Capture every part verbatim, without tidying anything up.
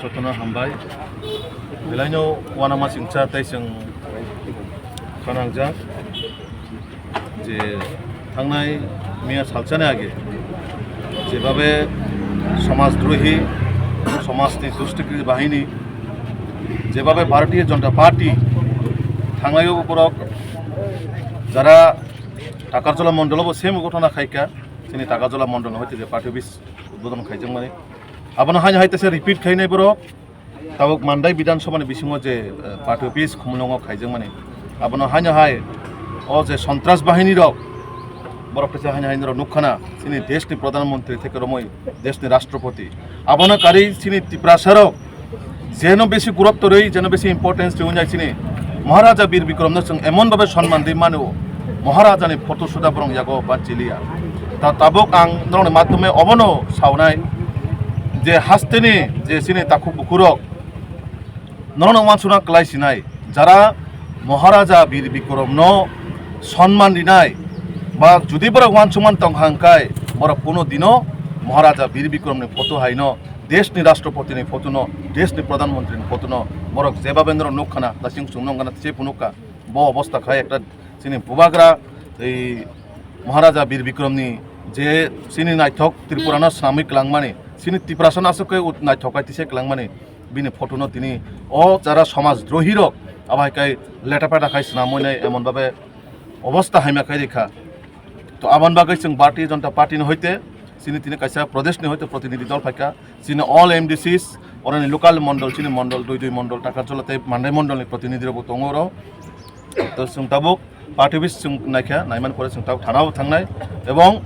Jotono hambai. Belaino uanama singcha tei chwng khanangjak je thangnai miya salchani age jebabe somajdrahi, somajni dushkritikari bahini, jebabe Bharatiya Janata Party thangnai borok jara Takarjala mondolo bo same ghotona khaika, chini Takarjala mondolo hoite je party office udbodon khaijakmani. Abono haino hai teisa repeat khainai borok. Tabuk Mandai Bidhan Sabha ni bisingo je, eh, party office Khumulwngo khaijakmani. Abono haino hai o je sontras bahini rok, borok teisa haino haino rok nukkhana, chini desh ni Pradhan Mantri theke romoi desh ni Rashtrapati. Abono karwi chini Tiprasa rok jeno besi gurutto rwi, jeno besi importance rwi wngnai chini Maharaja Bir Bikram no chwng emon babe sonman rwi mano, Maharaja ni photo suda borok yago banchiliya. Ta tabuk ang norokni madhyome obono saunai je hasteni je chini takhuk bukhurok norokno uansukna kwlai sinai, jara Maharaja Bir Bikram no sonman rinai ba judi borok uansukman tongkha hwnkhe borok kuno dino Maharaja Bir Bikram ni photo haino, desh ni Rashtrapati ni photo no, desh ni Pradhan Mantri ni photo no borok jebabe norok nukkhana, daising chwng nukkhana, tei phunukha. Bo obostha khai ekta chini bubagra ei Maharaja Bir Bikram ni je chini naithok Tripura no swnamwi kwlangmani, chini Tiprasa no aswk khe ut-, naithok khai tisa kwlangmani, bini photo no tini o jara somajdrahi rok abo hai khai leta peta khai swnamwi nai emon babe obostha haima khai rikha. To aboni bagwi chwng Bharatiya Janata Party ni hoite chini tini kaisa Pradesh ni hoite protinidhi dol phaikha. Chini all M D Cs, oroni local mondol, chini mondol, dui dui mondol, Takarjala tei Mandai mondol ni protinidhi rok bo tongo oro. To chwng tabuk party office chwng naikha, naiman pore chwng tabuk thana o thangnai ebong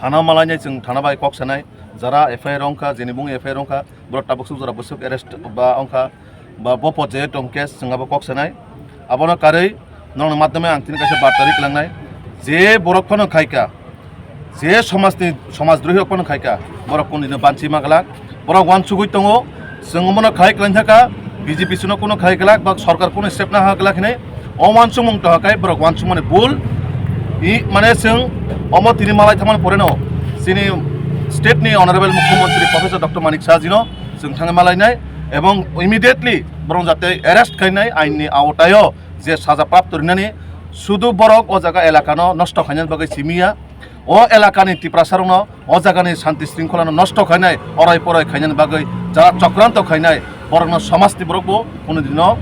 thana malainai chwng thana bai kok sanai, jara F I R wngkha, jeni bung F I R wngkha, borok tabuk suk jora bwswk arrest ba wngkha, ba bo pojai tong case chwng abo kok sanai. Abono karwi norokni madhyome ang tini kaisa barta ri kwlangnai, je borok phano khaika, je somajni, somajdrahi rok phano khaika, borok kunu dino banchi ma glak, borok uansugwi tongo, chwng omono khai kwlai thaka, B J P sino kunu khai glak ba sorkar kunu step na ha glak hinwi, o uansukmung tongkha khai borok uansukmani bul. I mane chwng omo tini malai thangmani poreno chini state ni honorable mukhyamantri Professor Doctor Manik Saha jino chwng thangwi malainai, ebong immediately borok jate arrest khainai, ain ni awtaio je saja prapto rinani, sudu borok o jaga elaka no nosto khainani bagwi simiya, o elaka ni Tiprasa rokno o jaga ni shanti shringkhola no nosto khainai, orai porai khainani bagwi jara chokranto khainai, borokno somaj ni borok bo kunu dino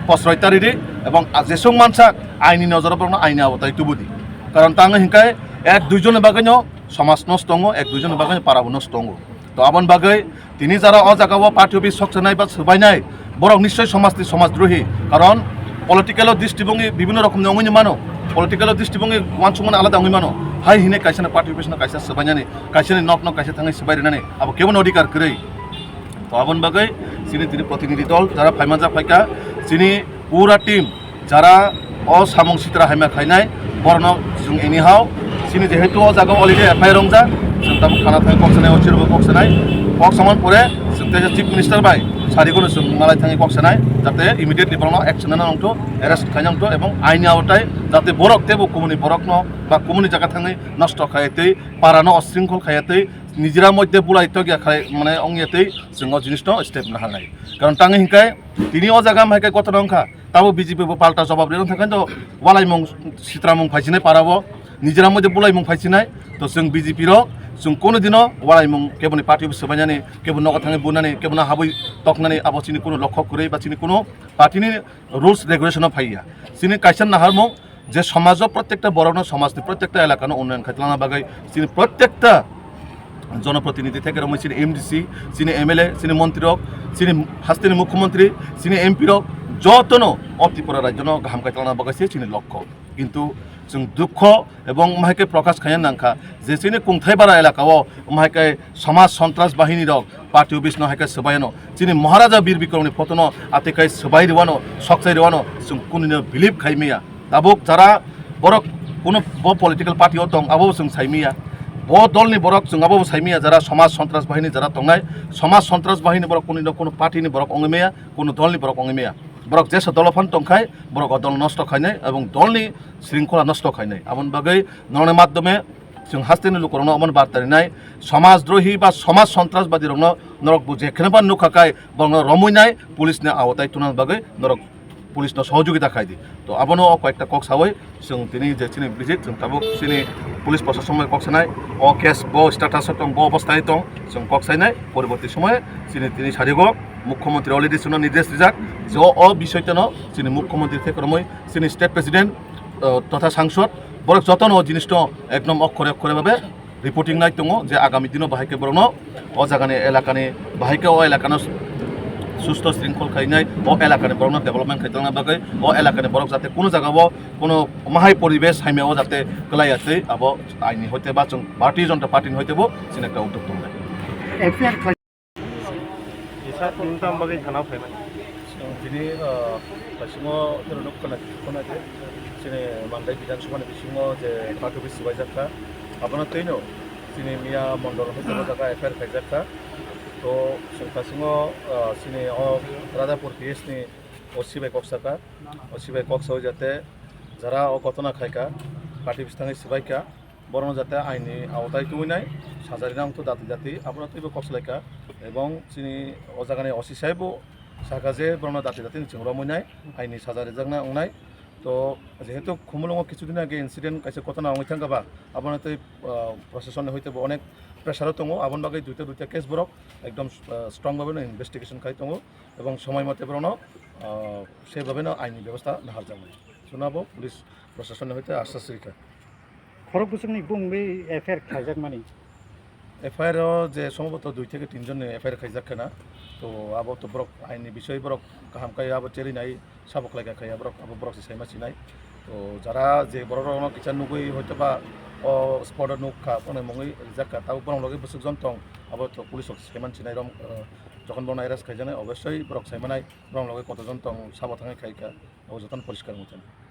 prosroy ta ridi, ebong jesung mansak ain ni nojoro borokno ain ni awtai tubudi. Karon tang hinkai ek dui jon ni bagwi no somaj nosto wngo, ek dui jon ni bagwi no para bo nosto wngo. To aboni bagwi tini jara o jaga o party office sokchanai ba swbainai, borok nischoi somajni somajdrahi. Karon political o drishtibongwi bibhinno rokomni wngwi mano, political o drishtibongwi uansukmani alada wngwi mano. Hai hinwi kaisa no party office no kaisa swbainani, kaisa ni nok no kaisa thangwi swbai rinani abo kebono odhikar kwrwi. To aboni bagwi chini tini protinidhi dol jara phaimanjak phaikha, chini pura team jara o samung sitra haima khainai, borokno chwng anyhow, chini jehetu o jaga already F I R wngjak, chwng tabuk thana thangwi kok sanai, o chirbo kok sanai, kok saman pore chwng teisa Chief Minister bai sarigono chwng malai thangwi kok sanai, jate immediately borokno action nana wngthu, arrest khaina wngthu, ebong aini awtai jate borok teibo kumuni borokno ba kumuni jaga thangwi nosto khaiya tei parano osringkhol khaiya tei nijera moddhe bulai tokya khai mane wngya tei chwng o jinisno step naharnai. Karon tangwi hinkai tini o jaga hai khe ghotona wngkha. Tabo B J P bo palta jobab rwna thangkhe to walaimung sitramung phaisinai parabo, nijera moddhe bulaimung phaisinai. To chwng B J P rok chwng kono dino walaimung keboni party bo swbainani, kebo nogo thangwi bunani, kebono habwi toknani abo chini kono lokho kwrwi ba chini kono party ni rules regulation o phaiya. Chini kaisa naharmung je somajo protekta borokno, somajni protekta elakano unnayan khaitwlangna bagwi chini protekta jonoprotinidhi theke romwi chini M D C, chini M L A, chini montri rok, chini hasteni mukhyamantri, chini M P rok jotono o Tripura rajyono kaham kaitlangna bagwi se chini lokho. Kintu chwng dukho ebong mahai khe prokash khaina nangkha je chini Kungthaibara elakao mahai khe samaj sontras bahini rok party office no hai khe swbai ano, chini Maharaja Bir Bikramni photo no atwi khai swbai rwano, sokchai rwano chwng kunino believe khai maya. Tabuk jara borok kuno bo political party o tong, abo chwng sai maya. Bo dolni borok chwng abo sai maya, jara samaj sontras bahini jara tongnai, samaj sontras bahini borok kunino kuno party ni borok ongwi maya, kuno dolni borok ongwi maya. Borok jesa dolo phan tongkhai, borok o dol nosto khainai ebong dolni shringkhola nosto khainai. Aboni bagwi norokni madhyome Chwng hasteni lukurokno omono barta rinai, samaj drohi ba samaj sontrasbadi rokno norok bo jekheno ba nukha kai, borokno romwi nai, police ni awatai tuna bagwi norok police no sohojogita khai di. To abono o koyekta kok sawi chwng tini je chini visit, chwng tabuk chini police proshashan bai kok sanai, o case bo status o tong, bo obostai tong, chwng kok sainai, poriborti somoy chini tini sarigo Mukhyamantri already chwngno nirdesh rijak, je o, o bisoi teno chini Mukhyamantri theke romwi chini state president, uh, totha sangsod, borok jotono o jinis no ekdom okkore okkore babe reporting nai tongo je agami dino bahai khe borokno o jagani elakani bahai khe o elakano susto shringkhol khainai, o elakani borokno development khai tongna bagwi, o elakani borok jate kuno jagao kuno mahai poribesh hamya o jate kwlaiya twi abo aini hoite ba chwng Bharatiya Janata Party ni hoite bo chini ekta uddog tongnai. F I R khai- Isa tini tam bagwi thana phaimani. Tini, ah, bisingo kheno khwna khwna je chini Mandai Bidhan Sabha ni bisingo je party office sibaijak kha, abono twino chini miya mondol hoite o jaga F I R khaijak kha. To chwng bisingo, ah, chini o Radhapur P S ni O C bai kok saka, O C bai kok sawi jate jara o gotona khaika, party bwskango sibaika, borokno jate aini awatai tubunai sajari nang to dati dati, abono teibo kok salaika, ebong chini o jagani O C saibo saka je borokno dati dati ni chwng romwi nai, aini saja rijakna wngnai. To jehetu Khumulwngo kichu din age incident kaisa gotona wngwi thangkha ba, abono tei, ah, proshasonni hoite bo onek pressure o tongo, aboni bagwi duita duita case borok ekdom, ah, strong bhabe no investigation khai tongo. Ebong somoi mote borokno, ah, sei bhabe no aini bebostha naharjakmani. Chwngno abo police proshasonni hoite ashwas rikha. Khorok bwswkni bumungwi F I R khaijakmani? F I R o je somboto dui theke tin jonni F I R khaijak khana. To abo to borok aini bisoi borok kaham khai abo cherinai sabo khlaika khai borok abo borok se saima sinai. To jara je borok rokno kisa nugwi hoite ba o spot o nukha, phone mungwi rijak kha, tabuk borok logi bwswk jon tong, abo to police rok saiman sinai rom, ah, Jokhon bono arrest khaijaknai, obviously borok saimanai, borok loge kotojon tong, sabo thangwi khaikha, o jotono poriskar wngwi thangkha.